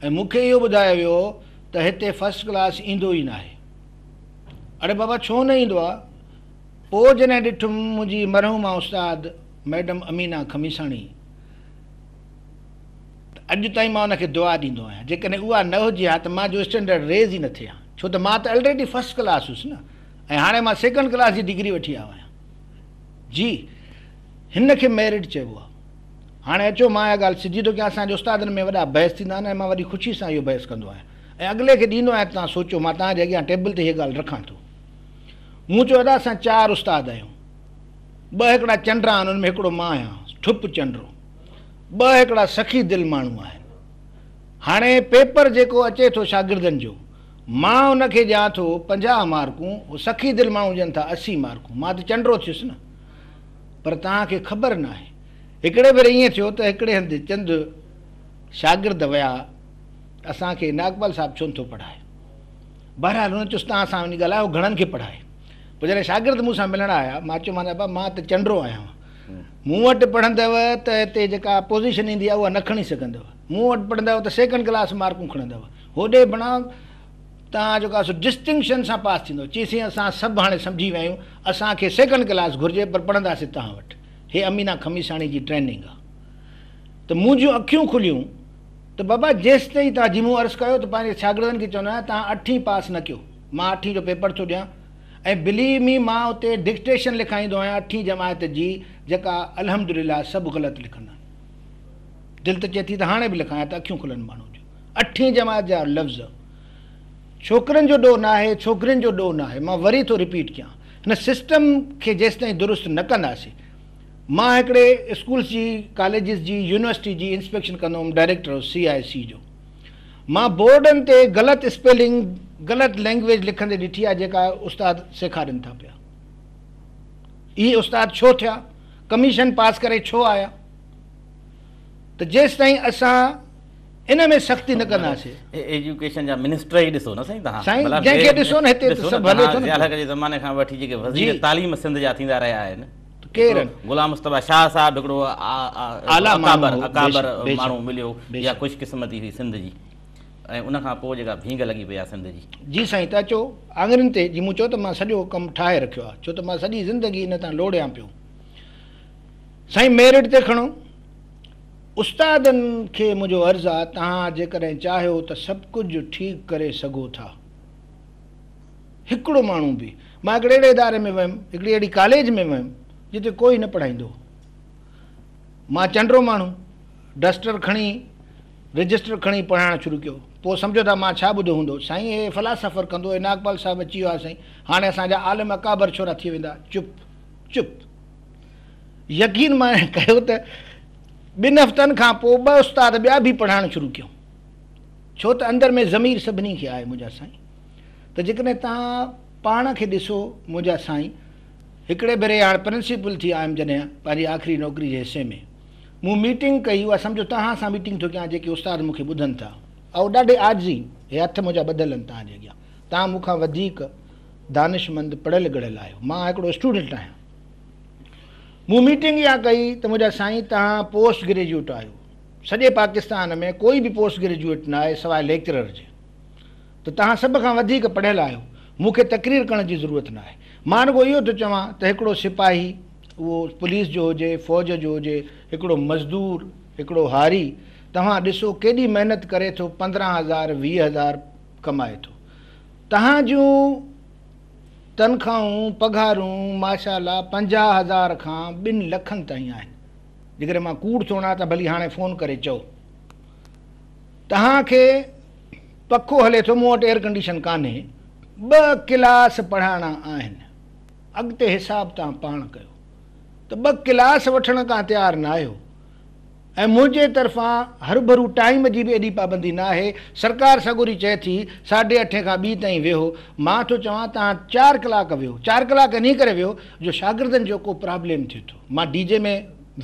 ۽ مون کي اهو ٻڌايو ويو ته هتي فرسٽ ڪلاس ايندو ئي ناهي. اڙي بابا ڇو نه ايندو آ؟ پوء جڏهن ڏٺم منهنجي مرحومه استاد ميڊم امينه خميساڻي ته اڄ تائين مان ان کي دعا ڏيندو آهيان جيڪڏهن اها نه هجي ها ته مان جو اسٽينڊرڊ ريز ئي نه ٿئي ها ڇو ته مان ته الريڊي فرسٽ ڪلاس هيس نه ۽ هاڻي مان سيڪنڊ ڪلاس جي ڊگري وٺي آيو آهيان. جي هن کي ميرٽ چئبو آهي. هاڻي اچو مان اها ڳالهه سڌي ٿو ڪيان اسان جي استادن ۾ وڏا بحث ٿيندا آهن ۽ مان وڏي خوشي سان اهو بحث ڪندو آهيان ۽ اڳلي کي ڏيندو آهيان ته توهان سوچو مان توهان جي اڳيان ٽيبل تي هيء ڳالهه رکان ٿو. مون چيو ادا اسان چار استاد آهيون. ٻه هڪڙا چنڊ آهن ان ۾ هڪڙو مان آهيان ٺپ چنڊرو. ٻه هڪڙا سخي دل ماڻهو آهن. هاڻي پيپر جيڪو اچي ٿو شاگردن جو مان ان کي ڏيان ٿو 50 مارڪون، هو سخي دل ماڻهو ڏين ٿا 80 مارڪون. مان ته چنڊرو ٿيس نه. پر توهان کي خبر ناهي. هڪڙي ڀيري ائين ٿيو ته هڪڙي هنڌ چند شاگرد ويا ته اسان کي ناگپال صاحب ڇو نٿو پڙهائي. بهرحال هن چيس توهان سان وڃي ڳالهايو، هو گهڻن کي پڙهائي. پوء جڏهن شاگرد مون سان ملڻ آيا، مان چيومان ابا مان ته چنڊرو آهيان. مون وٽ پڙهندؤ ته هتي جيڪا پوزيشن ايندي آهي اها نه کڻي سگهندؤ. مون وٽ پڙهندؤ ته سيڪنڊ ڪلاس مارڪون کڻندؤ. هوڏي بڻا توهان جيڪو آهي سو ڊسٽنڪشن سان پاس ٿيندؤ. چي سائين اسان سڀ هاڻي سمجهي ويا آهيون، اسان کي سيڪنڊ ڪلاس گهرجي پر پڙهنداسين توهان وٽ. هي امينه خميساڻي جي ٽريننگ آ. ته منهنجيون اکيون کليون ته بابا جيستائين توهان جي مون عرض ڪيو ته پنهنجي شاگردن کي چوندو آهيان توهان اٺين پاس نه ڪيو مان اٺين جو پيپر ٿو ڏيان ۽ بليو مي مان اتي ڊڪٽيشن لکائيندو آهيان اٺين جماعت جي جيڪا الحمدلله سڀ غلط لکندا آهن. دل ته چئي ٿي ته هاڻي به لکايان ته اکيون کلن ماڻهو جون. اٺين جماعت جا لفظ ڇوڪرن جو ڏوهه ناهي ڇوڪرين جو ڏوهه ناهي مان وري ٿو رپيٽ ڪيان هن سسٽم کي جيستائين درست نه ڪنداسين مان هڪڙي اسڪولس جي ڪاليجز جي يونيورسٽي جي انسپيڪشن ڪندو هوم ڊائريڪٽر هوس سي آء سي جو مان بورڊن تي غلط اسپيلنگ غلط لينگويج لکندي ڏٺي آهي جيڪا استاد سيکارين ٿا پيا اهي استاد ڇو ٿيا ڪميشن پاس ڪري ڇو آيا ته جيستائين اسان ان ۾ سختي نه ڪنداسين. ايجوڪيشن جا منسٽر ئي ڏسو نه سائين توهان. سائين جنهن کي ڏسو نه هتي ته سڀ هلي ٿو نه. ضياء الحق جي زماني کان وٺي جيڪي وزير تعليم سنڌ جا ٿيندا رهيا آهن. ڪير آهن؟ غلام مصطفيٰ شاهه صاحب هڪڙو اعليٰ اڪابر ماڻهو مليو اها خوش قسمتي هئي سنڌ جي ۽ ان کان پوء جيڪا ڀينگ لڳي پئي آهي سنڌ جي. جي سائين ته اچو آڱرين تي جي مون چيو ته مان سڄو ڪم ٺاهي رکيو آهي ڇو ته مان سڄي زندگي ان تان لوڙيان پيو. سائين ميرٽ تي کڻو. استادن کي منهنجو عرض آ توهان جيڪڏهن چاهيو ته سڀ ڪجهه ٺيڪ ڪري سگهو ٿا. هڪڙو ماڻهو به. مان هڪڙي اهڙي اداري ۾ ويم، هڪڙي اهڙي ڪاليج ۾ ويم جتي ڪوئي نه پڙهائيندو هو. مان چنڊو ماڻهو، ڊسٽر کڻي، رجسٽر کڻي پڙهائڻ شروع ڪيو. پوء سمجهو ٿا مان ڇا ٻڌو هوندو. سائين هي فلاسافر ڪندو، هي ناگپال صاحب اچي ويو آ سائين، هاڻي اسان جا عالم اڪابر ڇورا ٿي ويندا. چپ. چپ. يقين مان ڪيو ته ٻن هفتن کان پوء ٻه استاد ٻيا به پڙهائڻ شروع ڪيو. ڇو ته اندر ۾ ضمير سڀني کي آهي منهنجا سائين. ته جيڪڏهن توهان پاڻ کي ڏسو منهنجا سائين. هڪڙي ڀيري هاڻ پرنسپل ٿي آيم جڏهن پنهنجي آخري نوڪري جي حصي ۾ مون ميٽنگ ڪئي اها سمجهو توهان سان ميٽنگ ٿو ڪيان جيڪي استاد مون کي ٻڌن ٿا. اهو ڏاڍي عاجزي هي هٿ منهنجا ٻڌل آهن توهان جي اڳيان. توهان مون کان وڌيڪ دانشمند پڙهيل ڳڙهيل آهيو. مان هڪڙو اسٽوڊنٽ آهيان. مون ميٽنگ اها ڪئي ته منهنجا سائين توهان پوسٽ گريجوئيٽ آهيو. سڄي پاڪستان ۾ ڪوئي به پوسٽ گريجوئيٽ نه آهي سواء ليڪچرر جي. ته توهان سڀ کان وڌيڪ پڙهيل آهيو. مون کي تقرير ڪرڻ جي ضرورت نه آهي. مان رڳو اهو ٿو چوان ته هڪڙو سپاهي، اهو پوليس جو هجي، فوج جو هجي، هڪڙو مزدور، هڪڙو هاري، توهان ڏسو ڪيڏي محنت ڪري ٿو 15 هزار، 20 هزار ڪمائي ٿو. توهان جون تنخواهون، پگهارون، ماشاء الله 50 هزار کان ٻن لکن تائين آهن. جيڪڏهن مان ڪوڙ ٿو هڻان ته ڀلي هاڻي فون ڪري چئو. توهان کي پکو هلي ٿو، مون وٽ ايئرڪنڊيشن ڪانهي، ٻه ڪلاس پڙهائڻا آهن. اڳتي حساب توهان پاڻ ڪيو ته ٻه ڪلاس وٺڻ کان تيار ناهيو. ۽ منهنجي طرفان هرڀرو ٽائيم جي به ايڏي پابندي ناهي، سرڪار سڳوري چئي ٿي ساڍي اٺين کان ٻي تائين ويهو، مان ٿو چوان توهان چار ڪلاڪ ويهو، چار ڪلاڪ انهي ڪري ويهو جو شاگردن جو ڪو پرابليم ٿئي ٿو، مان ڊي جي ۾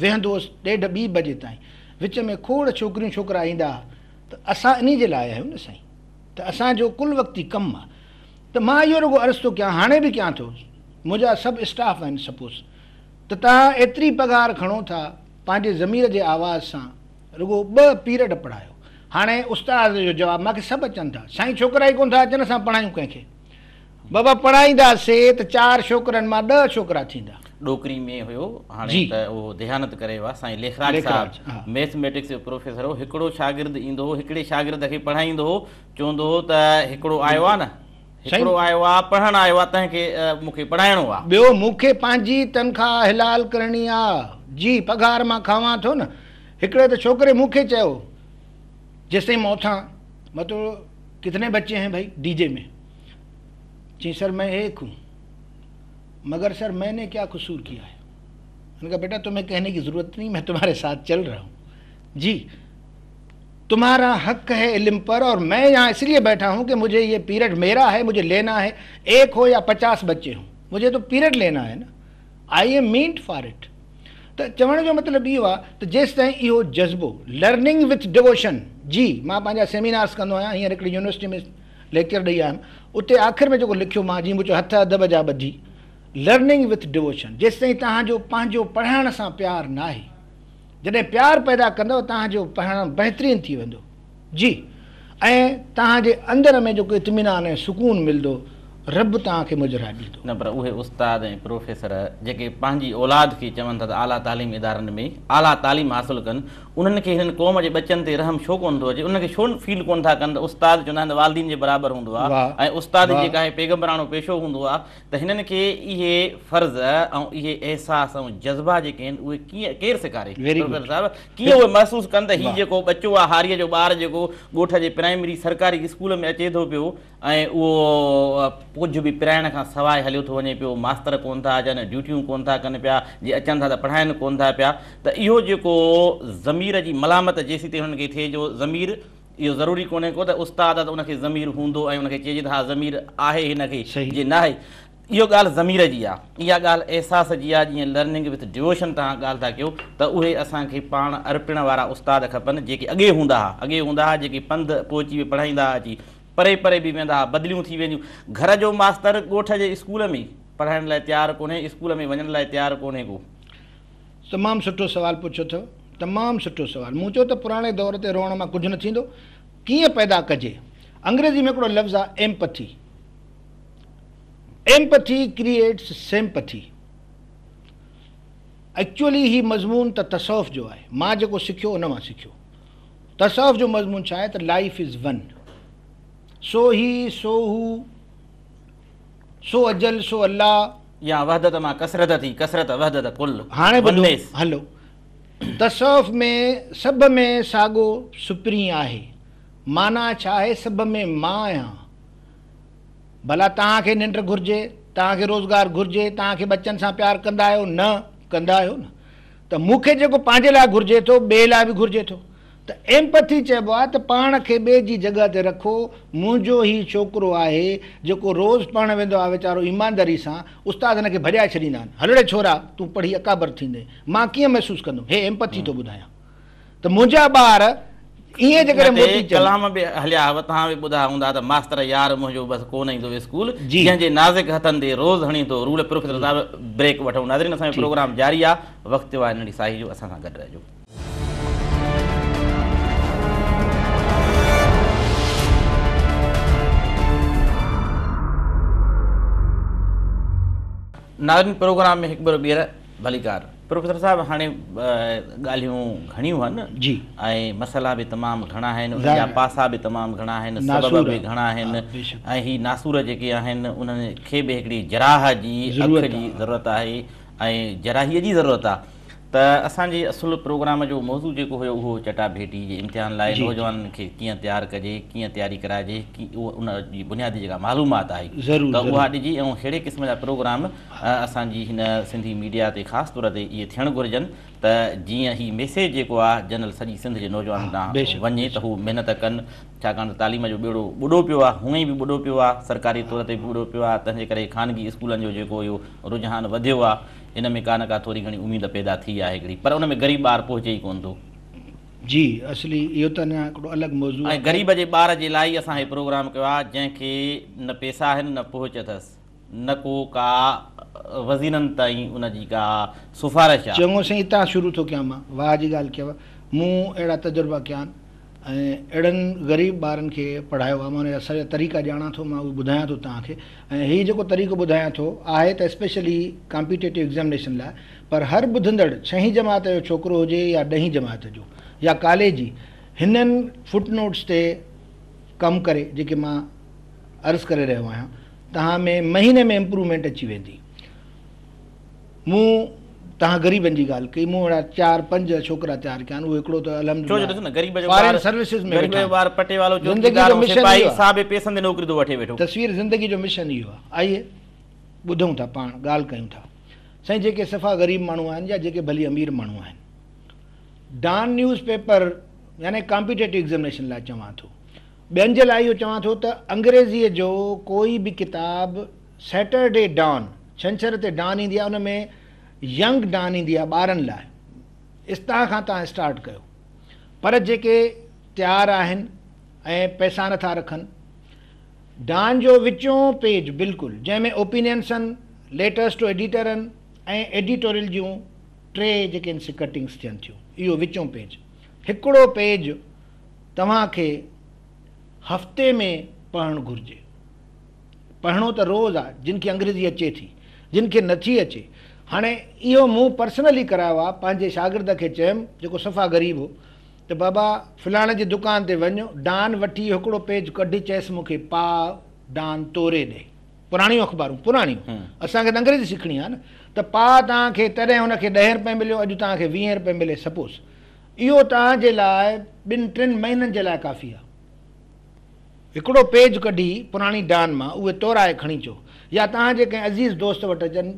ويهندو هوس ڏيڍ ٻي بجي تائين، وچ ۾ کوڙ ڇوڪريون ڇوڪرا ايندا ها ته اسان انهي جي لاء آيا آهيون نه سائين ته اسان جو ڪل وقتي ڪم آ ته مان اهو رڳو عرض ٿو ڪيان هاڻي به ڪيان ٿو منهنجا سڀ اسٽاف آهن سپوز ته توهان ايتري پگهار کڻو ٿا پنهنجي ضمير جي آواز سان رڳو ٻه پيرڊ پڙهايو. هاڻي استاد جو جواب مان کي سڀ اچن ٿا. سائين ڇوڪرا ئي ڪونه ٿا اچن اسان پڙهايون ڪنهن کي. بابا پڙهائينداسي ته چار ڇوڪرن مان ڏهه ڇوڪرا ٿيندا. ڏوڪري ۾ هيو هاڻي ته اهو ديهانت ڪري ويو آهي سائين ليکراج صاحب ميٿميٽڪس جو پروفيسر هو هڪڙو شاگرد ايندو هو هڪڙي شاگرد کي پڙهائيندو هو چوندو هو ته هڪڙو آيو آهي نه هڪڙو آيو آ پڙهڻ آيو آ تنهن کي مون کي پڙهائڻو آ. ٻيو مون کي پنهنجي تنخواه حلال ڪرڻي آ. جي پگهار مان کاوان ٿو نه. هڪڙي ته ڇوڪري مون کي چيو جيستائين مان اٿان مان تو ڪتني بچي هين ڀائي ڊي جي ۾ چيائين سر مين ايڪ هون مگر سر مين ني ڪيا قصور ڪيا هي. مين ڪها بيٽا تمهين ڪهني ڪي ضرورت نهين مين تمهاري ساٿ چل رها هون. جي तुम्हारा हक है इल्म पर और मैं यहाँ इसलिए बैठा हूँ कि मुझे ये पीरियड मेरा है, मुझे लेना है। एक हो या 50 बच्चे हों, मुझे तो पीरियड लेना है ना। I am meant for it. त चवण जो मतिलबु इहो आहे त जेसिताईं इहो जज़्बो लर्निंग विथ डिवोशन जी मां पंहिंजा सेमिनार्स कंदो आहियां। हींअर हिकिड़ी यूनिवर्सिटी में लेक्चर ॾेई आयुमि, उते आख़िर में जेको लिखियो मां जीअं मूं चयो हथ अदब जा ॿधी, लर्निंग विथ डिवोशन। जेसिताईं तव्हांजो पंहिंजो पढ़ाइण सां प्यार न आहे, जॾहिं प्यार पैदा कंदव तव्हांजो पढ़णु बहितरीन थी वेंदो। जी ۽ توهان جي اندر ۾ جيڪو اطمينان ۽ سڪون ملندو، رب توهان کي مجرائي ڏيندو. نه پر اهي استاد ۽ پروفيسر جيڪي پنهنجي اولاد کي چون ٿا ته اعليٰ تعليم ادارن ۾ اعليٰ تعليم حاصل ڪن، انهن کي هنن قوم جي ٻچن تي رحم ڇو ڪونه ٿو اچي؟ انهن کي ڇو فيل ڪونه ٿا ڪن ته استاد چوندا آهن ته والدين جي برابر هوندو آهي ۽ استادي جيڪا آهي پيغمبراڻو پيشو هوندو آهي ته هنن کي اهي فرض ۽ اهي احساس ۽ جذبا جيڪي آهن اهي ڪيئن ڪير سيکاري؟ پروفيسر صاحب ڪيئن اهي محسوس ڪن ته هي جيڪو ٻچو آهي هاريء جو ٻار جيڪو ڳوٺ جي پرائمري سرڪاري اسڪول ۾ اچي ٿو پيو ۽ اهو ڪجهه به پرائڻ کان سواء هليو ٿو وڃي پيو ماستر ڪونه ٿا اچن ڊيوٽيون ڪونه ٿا ڪن پيا جي اچن ٿا ته پڙهائن ڪونه ٿا پيا ته اهو جيڪو ضمير جي ملامت جيسيتائين هنن کي ٿئي جو ضمير اهو ضروري ڪونهي ڪو ته استاد آ ته ان کي ضمير هوندو ۽ ان کي چئجي ته ها ضمير آهي هن کي جي ناهي اهو ڳالهه ضمير جي آ اها ڳالهه احساس جي آ جيئن لرننگ وٿ ڊيووشن توهان ڳالهه ٿا ڪيو ته اهي اسان کي پاڻ ارپڻ وارا استاد کپن جيڪي اڳي هوندا ها اڳي هوندا ها جيڪي پنڌ پهچي به پڙهائيندا ها اچي پري پري به ويندا ها بدليون ٿي وينديون گهر جو ماستر ڳوٺ جي اسڪول ۾ پڙهائڻ لاء تيار ڪونهي اسڪول ۾ وڃڻ لاء تيار ڪونهي ڪو. تمام سٺو سوال پڇيو اٿو. تمام سٺو سوال. مون چيو ته پراڻي دور تي روئڻ مان ڪجهه نه ٿيندو. ڪيئن پيدا ڪجي؟ انگريزي ۾ هڪڙو لفظ آهي ايمپٿي. Empathy creates sympathy. Actually هي مضمون ته تصوف جو آهي. مان جيڪو سکيو ان مان سکيو. تصوف جو مضمون ڇا آهي ته لائيف از ون. سو هي سو هو. سو اجل سو الله. يا وحدت مان ڪثرت ٿي، ڪثرت وحدت ڪل، هاڻي ٻڌو ونيس. هلو. تصوف ۾ سڀ ۾ ساڳو سپرين آهي. معنيٰ ڇا آهي سڀ ۾ مان آهيان. ڀلا توهان کي ننڊ گهرجي، توهان کي روزگار گهرجي، توهان کي ٻچن سان پيار ڪندا آهيو؟ نه ڪندا آهيو نه. ته مون کي جيڪو پنهنجي لاء گهرجي ٿو ٻئي لاء به گهرجي ٿو. ته ايمپٿي چئبو آهي ته پاڻ کي ٻئي جي جڳهه تي رکو، منهنجو هي ڇوڪرو آهي جيڪو روز پڙهڻ ويندو آهي ويچارو ايمانداري سان، استاد هن کي ڀڄائي ڇڏيندا آهن، هل ڙي ڇورا تون پڙهي اڪابر ٿيندين، مان ڪيئن محسوس ڪندم، هي ايمپٿي ٿو ٻڌايان ته منهنجا ٻار ائين جيڪڏهن ان تي موٽي چون. ڪلام به هليا هئا، توهان به ٻڌا هوندا ته ماستر يار منهنجو بس ڪونه ايندو اسڪول، جي. جنهن جي نازڪ هٿن تي روز هڻي ٿو رول، پروفيسر صاحب بريڪ وٺون، ناظرين اسان جو ٺيڪ. پروگرام جاري آهي، وقت ٿيو آهي ننڍي ساهي جو، اسان سان گڏ رهجو. ناظرين پروگرام ۾ هڪ ڀيرو ٻيهر ڀليڪار پروفيسر صاحب هاڻي ڳالهيون گهڻيون آهن جي ۽ مسئلا به تمام گهڻا آهن انهن جا پاسا به تمام گهڻا آهن سبب به گهڻا آهن ۽ هي ناسور جيڪي آهن انهن کي به هڪڙي جراح جي اک جي ضرورت آهي ۽ جراحي جي ضرورت آهي ته اسان جي اصل پروگرام جو موضوع جيڪو هيو اهو چٽا ڀيٽي جي امتحان لاء نوجوانن کي ڪيئن تيار ڪجي ڪيئن تياري ڪرائجي اهو ان جي بنيادي جيڪا معلومات آهي ته اها ڏجي ۽ ههڙي قسم جا پروگرام اسان جي هن سنڌي ميڊيا تي خاص طور تي اهي ٿيڻ گهرجن ته جيئن هي ميسيج جيڪو آهي جنرل سڄي سنڌ جي نوجوانن ڏانهن وڃي ته هو محنت ڪن ڇاڪاڻ ته تعليم جو ٻيڙو ٻڏو پيو آهي هونئن به ٻڏو پيو آهي سرڪاري طور تي به ٻڏو پيو آهي تنهن جي ڪري خانگي اسڪولن جو جيڪو اهو رجحان وڌيو آهي ان ۾ ڪا نه ڪا ٿوري گهڻي اميد پيدا ٿي آهي هڪڙي پر ان ۾ غريب ٻار پهچي ئي ڪونه ٿو. جي اصلي اهو ته اڃا هڪڙو الڳ موضوع ۽ آهي. غريب جي ٻار جي لاء ئي اسان هي پروگرام ڪيو آهي جنهن کي نه پيسا آهن نه پهچ اٿس نه ڪو ڪا وزيرن تائين ان جي ڪا سفارش آهي. چڱو سائين اتان شروع ٿو ڪيان مان واهه جي ڳالهه ڪيو مون اهڙا تجربا ڪيا آهن ۽ اهڙن غريب ٻارن کي پڙهايو آهي مان ان جا سڄا طريقا ڄاڻان ٿو مان اهي ٻڌايان ٿو توهان کي ۽ هي جيڪو طريقو ٻڌايان ٿو آهي ته اسپيشلي ڪامپيٽيٽو ايگزامنيشن لاء پر هر ٻڌندڙ ڇهين جماعت جو ڇوڪرو هجي يا ڏهين جماعت جو يا ڪاليجي هنن فوٽ نوٽس تي ڪم ڪري جيڪي مان عرض ڪري رهيو آهيان توهان ۾ مهيني ۾ امپروومينٽ اچي ويندي. مون توهان غريبن جي ڳالهه ڪئي، مون اهڙا چار پنج ڇوڪرا تيار ڪيا آهن، اهي هڪڙو ته ڇو جو ڏس نه غريب الحمدلله جو ٻار فارين سروسز ۾ غريب ويٺا جو آهن. ٻار پٽيوالو زندگي چوڪيدار جو ۽ مشن سپاهي اهو آهي. سا به پئسن تي نوڪري ٿو وٺي ويٺو. تصوير زندگي جو مشن اهو آهي. آئي ٻڌون ٿا پاڻ ڳالهه ڪيون ٿا. سائين جيڪي صفا غريب ماڻهو آهن يا جيڪي ڀلي امير ماڻهو آهن. ڊان نيوز پيپر يعني ڪامپيٽيٽو ايگزامنيشن لاء چوان ٿو. ٻين جي لاء اهو چوان ٿو ته انگريزيء جو ڪوئي به ڪتاب سيٽرڊي ڊان، ڇنڇر تي ڊان ايندي آهي ان ۾ ينگ ڊان ايندي آهي ٻارن لاء اتان کان توهان اسٽارٽ ڪيو پر جيڪي تيار آهن ۽ پئسا نٿا رکن ڊان جو وچون پيج بلڪل جنهن ۾ اوپينينس آهن ليٽرس ٽو ايڊيٽر آهن ۽ ايڊيٽوريل جون ٽي جيڪي آهن سي ڪٽنگس ٿين ٿيون اهو وچون پيج هڪڙو پيج توهان کي هفتي ۾ پڙهڻ گهرجي. پڙهڻو ته روز آ، جن کي انگريزي اچي ٿي، جن کي نٿي اچي. هاڻي اهو مون پرسنلي ڪرايو آ، پنهنجي شاگرد کي چيم، جيڪو صفا غريب هو، ته بابا فلاڻي جي دڪان تي وڃ، ڊان وٺي هڪڙو پيج ڪڍ، چيس مون کي پاء ڊان توري ڏي. پراڻيون اخبارون، پراڻيون، اسان کي ته انگريزي سکڻي آ نه، ته پاء توهان کي، تڏهن هن کي ڏهين رپئي مليو، اڄ توهان کي ويهين رپئي ملي، سپوز. اهو توهان جي لاء ٻن ٽن مهينن جي لاء ڪافي آ. هڪڙو پيج ڪڍي پراڻي ڊان مان اهي تورائي کڻي اچو يا توهان جي ڪنهن عزيز دوست وٽ اچن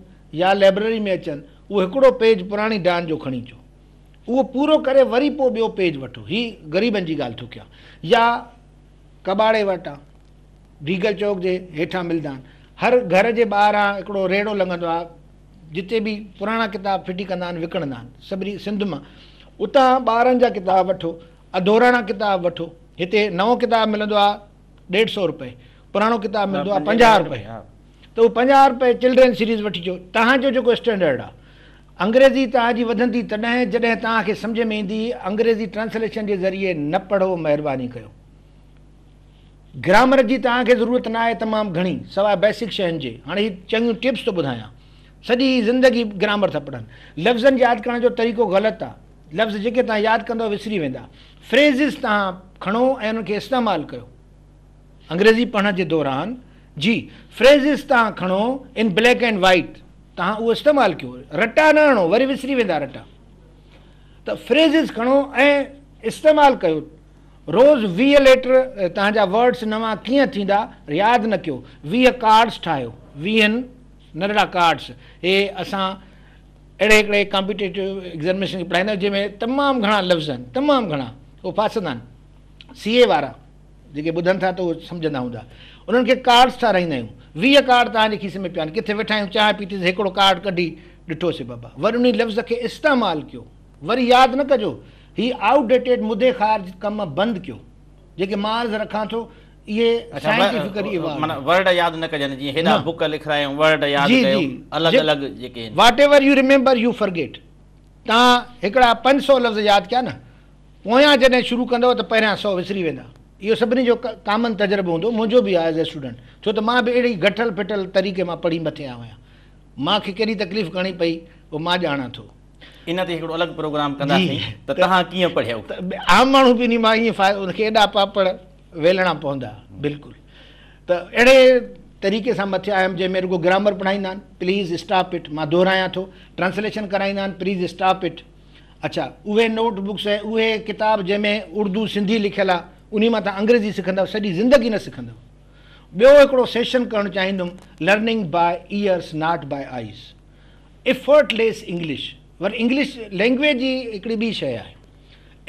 يا لئبرري ۾ اچن اهو هڪڙو پيج پراڻي ڊان جو کڻي اچو اهو پورو ڪري وري پوء ٻيو پيج وٺو هي غريبن جي ڳالهه ٿو ڪيان يا ڪٻاڙي وٽان ريگل چوڪ جي هيٺان ملدا آهن هر گهر جي ٻاهران هڪڙو ريڙهو لڳندو آهي جتي به پراڻا ڪتاب ڦٽي ڪندا آهن وڪڻندا آهن سڀني سنڌ مان اتان ٻارن جا ڪتاب وٺو اڌوراڻا ڪتاب وٺو. هتي نئون ڪتاب ملندو آ ڏيڍ سئو رپئي، پراڻو ڪتاب ملندو آ 50 رپئي. ته اهو 50 رپئي چلڊرين سيريز وٺي اچو. توهان جو جيڪو اسٽينڊرڊ آ. انگريزي توهان جي وڌندي تڏهن جڏهن توهان کي سمجهه ۾ ايندي. انگريزي ٽرانسليشن جي ذريعي نه پڙهو مهرباني ڪيو. گرامر جي توهان کي ضرورت نه آهي تمام گهڻي سواء بيسڪ شين جي. هاڻي هي چڱيون ٽپس ٿو ٻڌايان. سڄي زندگي گرامر ٿا پڙهن. لفظن ياد ڪرڻ جو طريقو غلط آ. لفظ جيڪي توهان ياد ڪندؤ وسري ويندا. فريزز توهان کڻو ۽ انهن کي استعمال ڪيو. انگريزي پڙهڻ جي دوران جي فريزز توهان کڻو ان بليڪ اينڊ وائيٽ توهان اهو استعمال ڪيو. رٽا نه هڻو وري وسري ويندا رٽا. ته فريزز کڻو ۽ استعمال ڪيو. روز 20 ليٽر توهان جا ورڊس نوان ڪيئن ٿيندا ياد نه ڪيو. 20 ڪارڊس ٺاهيو. ويهن ننڍڙا ڪارڊس. هي اسان اهڙي هڪڙي ڪامپيٽيٽو ايگزامينيشن کي پڙهائيندا آهيون جنهن ۾ تمام گهڻا لفظ آهن تمام گهڻا اهي ڦاسندا آهن سي اي وارا جيڪي ٻڌن ٿا ته اهو سمجهندا هوندا انهن کي ڪارڊس ٺاراهيندا آهيون 20 ڪارڊ توهان جي کيسي ۾ پيا آهن ڪٿي ويٺا آهيون چانهه پيتيسي هڪڙو ڪارڊ ڪڍي ڏٺوسي بابا وري انهي لفظ کي استعمال ڪيو وري ياد نه ڪجو هي آئوٽ ڊيٽيڊ مدي خارج ڪم بند ڪيو جيڪي مان عرض رکان ٿو اهي سائنٽيفڪلي ايوالوڊ معنيٰ ورڊ ياد نه ڪجن جيئن هيڏا بڪ لکرايون ورڊ ياد ڪيو الڳ الڳ جيڪي آهن. Whatever you remember you forget توهان هڪڙا 500 لفظ ياد ڪيا نه پويان جڏهن شروع ڪندؤ ته پهريان 100 وسري ويندا اهو سڀني جو ڪامن تجربو هوندو منهنجو به آهي ايز اي اسٽوڊنٽ ڇو ته مان به اهڙي گٺل ڦٽل طريقي مان پڙهي مٿي آيو آهيان مان کي ڪيڏي تڪليف ڪرڻي پئي اهو مان ڄاڻان ٿو. ان تي هڪڙو الڳ پروگرام ڪنداسين ته توهان ڪيئن پڙهيو. عام ماڻهو به انهي مان ائين فائدو ان کي ايڏا پاپڙ ويلڻا پوندا بلڪل ته اهڙي طريقي سان مٿي آيم جنهن ۾ رڳو گرامر پڙهائيندا آهن پليز اسٽاپ it مان دهرايان ٿو ٽرانسليشن ڪرائيندا آهن پليز اسٽاپ it اڇا اهي نوٽ بڪس ۽ اهي ڪتاب جنهن ۾ اردو سنڌي لکيل آهي انهي مان توهان انگريزي سکندؤ سڄي زندگي نه سکندؤ ٻيو هڪڙو سيشن ڪرڻ چاهيندم learning by ears not by eyes effortless English Worry English language ئي هڪڙي ٻي شيء آهي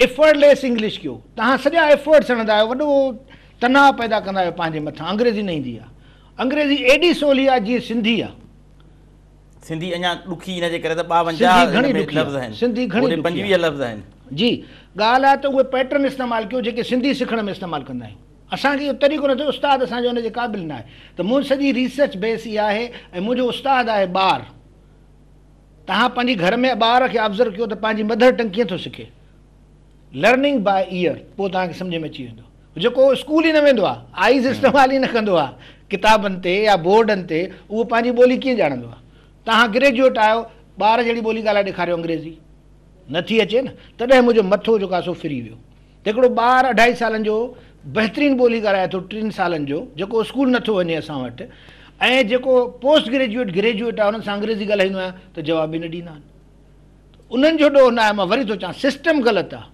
ايفرٽليس انگلش ڪيو توهان سڄا ايفرٽس هڻندا آهيو وڏو تناء پيدا ڪندا آهيو پنهنجي مٿان انگريزي نه ايندي آهي انگريزي ايڏي سولي آهي جيئن سنڌي آهي. سنڌي اڃا ڏکي ان جي ڪري ته 52 هن ۾ لفظ آهن سنڌي گهڻي ڏکي 25 لفظ آهن. جي ڳالهه آهي ته اهي پيٽرن استعمال ڪيو جيڪي سنڌي سکڻ ۾ استعمال ڪندا آهيون اسان کي اهو طريقو نه ٿيو استاد اسان جو ان جي قابل نه آهي ته منهنجي سڄي ريسرچ بيس اها آهي ۽ منهنجو استاد آهي ٻار توهان پنهنجي گهر ۾ ٻار کي آبزرو ڪيو ته پنهنجي مڌر ٽنگ ڪيئن ٿو سکي. لرننگ باء ايئر پوء توهان کي سمجهه ۾ اچي ويندو. جيڪو اسڪول ئي نه ويندو آهي، آئيز استعمال ئي نه ڪندو آهي ڪتابن تي يا بورڊن تي، اهو پنهنجي ٻولي ڪيئن ڄاڻندو آهي. توهان گريجوئيٽ آهيو، ٻار جهڙي ٻولي ڳالهائي ڏيکاريو انگريزي نه ٿي اچي نه، تڏهن منهنجو مٿو جيڪو آهي سو ڦري ويو. ته هڪڙو ٻار اڍائي سالن جو بهترين ٻولي ڳالهائي ٿو ٽن سالن جو جيڪو اسڪول نٿو وڃي اسان وٽ ۽ جيڪو پوسٽ گريجوئيٽ گريجوئيٽ آهي انهن سان انگريزي ڳالهائيندو آهيان ته جواب ئي نه ڏيندا آهن انهن جو ڏوهه نه آهي مان وري ٿو چوان سسٽم غلط آهي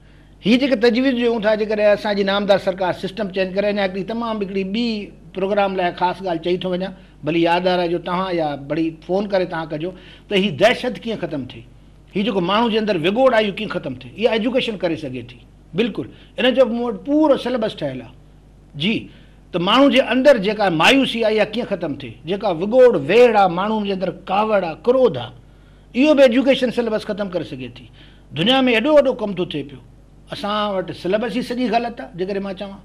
هي جيڪي تجويز ڏيون ٿا جيڪڏهن اسان جي نامدار سرڪار سسٽم چينج ڪري اڃا هڪڙي تمام هڪڙي ٻي پروگرام لاء خاص ڳالهه چئي ٿو وڃان ڀلي ياد آرائجو توهان يا ڀلي فون ڪري توهان ڪجو ته هي دهشت ڪيئن ختم ٿئي هي جيڪو ماڻهو جي اندر وڳوڙ آهي اهو ڪيئن ختم ٿئي اها ايجوڪيشن ڪري سگهي ٿي بلڪل ان جو مون وٽ پورو سليبس ٺهيل آهي جي ته ماڻهو جي اندر جيڪا مايوسي آهي اها ڪيئن ختم ٿئي جيڪا وڳوڙ ويڙهه آهي ماڻهو جي اندر ڪاوڙ آهي ڪروڌ آهي اهو به ايجوڪيشن سليبس ختم ڪري سگهي ٿي دنيا ۾ ايڏو وڏو ڪم ٿو ٿئي پيو اسان وٽ سليبس ئي سڄي غلط آهي جيڪڏهن مان چوان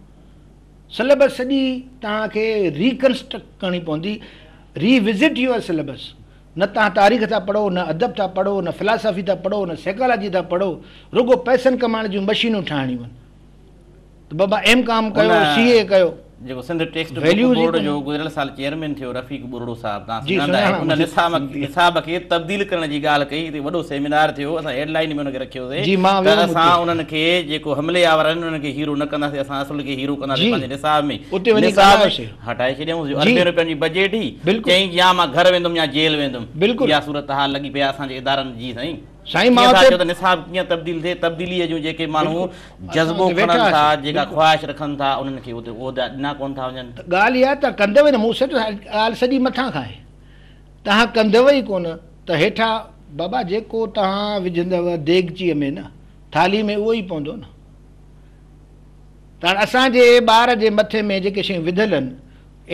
سليبس سڄي توهان کي ريڪنسٽرڪٽ ڪرڻي پوندي ري وزٽ your syllabus نه توهان تاريخ ٿا پڙهو، نه ادب ٿا پڙهو، نه فلاسافي ٿا پڙهو، نه سائيڪالاجي ٿا پڙهو، رڳو پئسن ڪمائڻ جون مشينون ٺاهڻيون آهن. ته ته بابا ايم ڪام ڪيو سي اي ڪيو. جيڪو سنڌ ٽيڪسٽ بڪ بورڊ جو گذريل سال چيئرمين ٿيو رفيق ٻرڙو صاحب توهان سڃاڻندا آهيو ان نصاب کي تبديل ڪرڻ جي ڳالهه ڪئي هتي وڏو سيمينار ٿيو اسان هيڊ لائين ۾ ان کي رکيوسي ته اسان انهن کي جيڪو حملي آور آهن انهن کي هيرو نه ڪنداسين اسان اصل کي هيرو ڪنداسين پنهنجي نصاب ۾ نصاب هٽائي ڇڏيائون جو اربين روپين جي بجيٽ هئي چيائين يا مان گهر ويندم يا جيل ويندم اها صورتحال لڳي پئي آهي اسان جي ادارن جي سائين. سائين مان ڪيئن ٿا چئو ته نصاب ڪيئن تبديل ٿئي، تبديليء جون جيڪي ماڻهو جذبو کڻن ٿا، جيڪا خواهش رکن ٿا، انهن کي اتي عهدا ڏنا ڪونه ٿا وڃن. ته ڳالهه اها ته ڪندؤ ئي نه، مون سچ ڳالهه سڄي مٿان کان آهي، توهان ڪندؤ ئي ڪونه ته هيٺان بابا جيڪو توهان وجهندؤ ديڳچيء ۾ نه ٿالهي ۾ اهو ئي پوندو نه. ته هاڻ اسان جي ٻار جي مٿي ۾ جيڪي شيون وڌل آهن،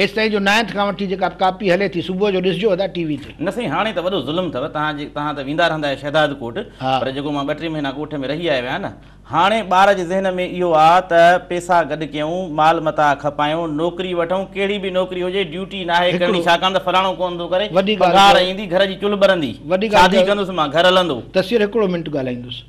ايستائين جو نائنٿ کان وٺي جيڪا به ڪاپي هلي ٿي صبح جو ڏسجو ادا ٽي وي تي. نه سائين هاڻي ته وڏو ظلم اٿو توهان جي توهان ته ويندا رهندا آهيو شهداد ڪوٽ پر جيڪو مان ٻه ٽي مهينا ڳوٺ ۾ رهي آيو آهيان نه هاڻي ٻار جي ذهن ۾ اهو آ ته پيسا گڏ ڪيون مال متاع کپايون نوڪري وٺون ڪهڙي به نوڪري هجي ڊيوٽي ناهي ڪرڻي ڇاڪاڻ ته فلاڻو ڪونه ٿو ڪري پگهار ايندي گهر جي چلهه ٻرندي شادي ڪندس مان گهر هلندو. تصوير هڪڙو منٽ ڳالهائيندس.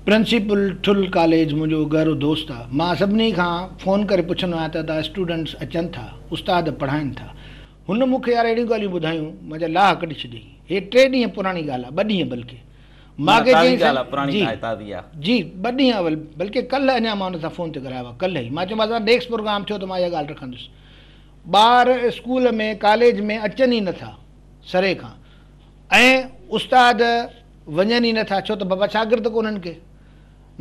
پرنسپل ٺل ڪاليج منهنجو گهرو دوست آ. مان سڀني کان فون ڪري پڇندو آهيان ته ادا اسٽوڊنٽس اچن ٿا، استاد پڙهائن ٿا. هن مون کي يار اهڙيون ڳالهيون ٻڌايون، منهنجا لاهه ڪڍي ڇڏيائين. هي ٽي ڏينهن پراڻي ڳالهه آ، ٻه ڏينهن بلڪه. مان کي تازي چيائين ڳالهه آ، پراڻي جي ناهي تازي آ. جي ٻه ڏينهن اول بلڪه ڪلهه اڃا مان هن سان فون تي ڳالهايو آ، ڪلهه ئي. مان چيومانس ادا نيڪسٽ پروگرام ٿيو ته مان اها ڳالهه رکندس. ٻار اسڪول ۾ ڪاليج ۾ اچن ئي نٿا سري کان ۽ استاد وڃن ئي نٿا ڇو ته بابا شاگرد ڪونهن ڪي.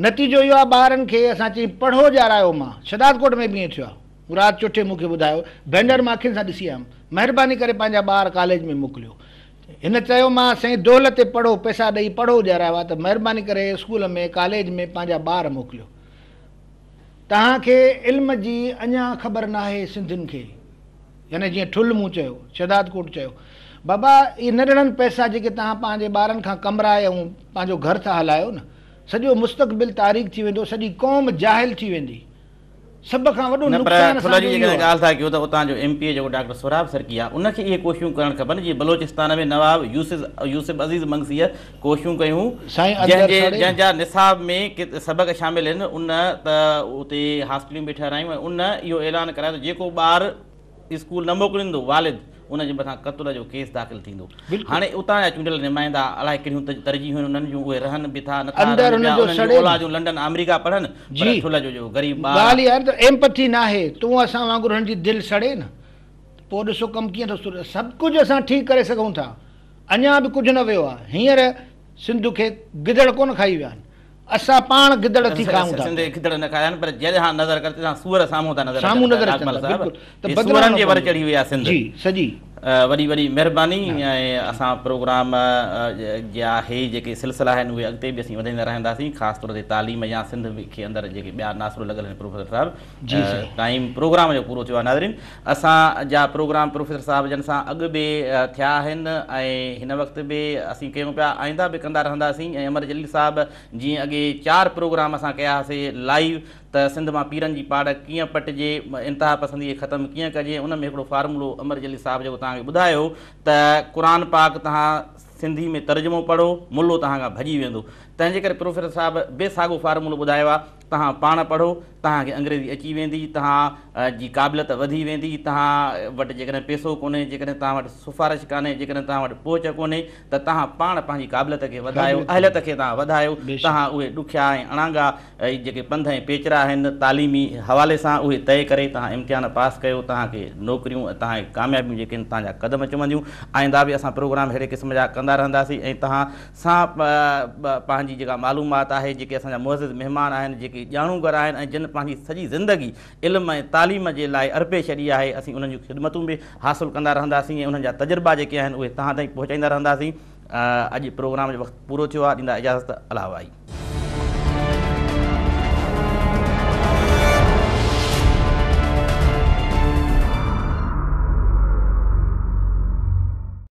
نتيجو اهو آهي ٻارن کي اسان چئي پڙهو ڄارايو مان شهدادڪوٽ ۾ به ائين ٿيو آهي مراد چوٺي مون کي ٻڌايو ڀينر مان اکين سان ڏسي آيم مهرباني ڪري پنهنجا ٻار ڪاليج ۾ موڪليو هن چيو مان سائين دهل تي پڙهو پئسا ڏئي پڙهو ڄارايو آهي ته مهرباني ڪري اسڪول ۾ ڪاليج ۾ پنهنجا ٻار موڪليو توهان کي علم جي اڃا خبر ناهي سنڌين کي. يعني جيئن ٺل مون چيو، شهدادڪوٽ چيو، بابا اهي ننڍڙن پئسا جيڪي توهان پنهنجي ٻارن کان ڪمرائي ۽ پنهنجو گهر ٿا هلايو نه، سڄو مستقبل تاريڪ ٿي ويندو، سڄي قوم جاهل ٿي ويندي. سڀ کان وڏو نه پر نقصان ٺل اسان جي جو جيڪڏهن اهو آهي. ڳالهه ٿا ڪيو ته اتان جو ايم پي اي جيڪو ڊاڪٽر سهراب سرڪي آهي ان کي اهي ڪوششون ڪرڻ کپن جيئن بلوچستان ۾ نواب يوسف عزيز منگسيء ڪوششون ڪيون سائين جنهن اندر جي سڙي جنهن نه. جا نصاب ۾ ڪي سبق شامل آهن ان ته اتي هاسٽليون به ٺهرايون ۽ ان اهو اعلان ڪرايو ته جيڪو ٻار اسڪول نه موڪليندو والد ان جي مٿان قتل جو ڪيس داخل ٿيندو. بلڪل. هاڻي اتان جا چونڊيل نمائندا الائي ڪهڙيون ترجيحون آهن انهن جون اهي رهن به ٿا نٿا اندر رهن هن پيا جو انهن جون سڙي نه. اولاديون لنڊن آمريڪا پڙهن پر جي. ٺل جو جو غريب ٻار آ. ڳالهه اها آهي ته ايمپٿي ناهي تون اسان وانگر هن جي دل سڙي نه ته پوء ڏسو ڪم ڪيئن ٿو سڌري سڀ ڪجهه اسان ٺيڪ ڪري سگهون ٿا اڃا به ڪجهه نه ويو آهي هينئر سنڌ کي گدڙ ڪونه کائي ويا آهن اسان پاڻ گدڙ ٿي کائون ٿا سنڌ کي گدڙ نه کايا آهن پر جڏهن نظر ڪر تڏهن سوئر سامهون ٿا نظر اچن سامهون نظر اچن اڪمل ٿا صاحب بلڪل ته هي بدلائڻو سوئرن جي ور پوندو چڙهي وئي آهي سنڌ جي سڄي. وڏي وڏي مهرباني ۽ اسان پروگرام جا هي جيڪي سلسلا آهن اهي اڳتي به اسين وڌائيندا رهنداسين خاص طور تي تعليم يا سنڌ کي اندر جيڪي ٻيا ناصر لڳل آهن پروفيسر صاحب جي سائين. ٽائيم پروگرام جو پورو ٿيو آهي ناظرين اسان جا پروگرام پروفيسر صاحب جن سان اڳ به ٿيا آهن ۽ هن وقت به اسين ڪيون پيا آئنده به ڪندا رهنداسين ۽ امر جليل صاحب جيئن اڳي چار پروگرام اسان ڪيا هئاسي لائيو ته سنڌ مان پيرن جي پاڙ ڪيئن پٽجي انتها پسندي کي ختم ڪيئن ڪجي ان ۾ هڪڙو فارمولو امر جليل صاحب جيڪو توهان کي ٻڌايو ته قرآن پاڪ توهان سنڌي ۾ ترجمو پڙهو ملو توهان کان ڀڄي ويندو تنهن جي ڪري پروفيسر صاحب به ساڳو فارمولو ٻڌايو آهي توهان پاڻ پڙهو، توهان کي انگريزي اچي ويندي، توهان جي قابليت وڌي ويندي، توهان وٽ جيڪڏهن پئسو ڪونهي، جيڪڏهن توهان وٽ سفارش ڪانهي، جيڪڏهن توهان وٽ پهچ ڪونهي ته توهان پاڻ پنهنجي قابليت کي وڌايو، اهليت کي توهان وڌايو، توهان اهي ڏکيا ۽ اڻانگا جيڪي پنڌ ۽ پيچرا آهن تعليمي حوالي سان اهي طئي ڪري توهان امتحان پاس ڪيو، توهان کي نوڪريون ۽ توهان کي ڪاميابيون جيڪي آهن توهان جا قدم چمنديون. آئنده به اسان پروگرام اهڙي قسم جا ڪندا رهنداسين ۽ توهان سان پنهنجي جيڪا معلومات آهي، جيڪي اسان جا معزز مهمان آهن، جيڪي ڄاڻوگر آهن ۽ جن پنهنجي سڄي زندگي علم ۽ تعليم جي لاء ارپي ڇڏي آهي، اسين انهن جون خدمتون به حاصل ڪندا رهنداسين ۽ انهن جا تجربا جيڪي آهن اهي توهان تائين پهچائيندا رهنداسين. اڄ پروگرام جو وقت پورو ٿيو آهي، ڏيندا اجازت الله وائي.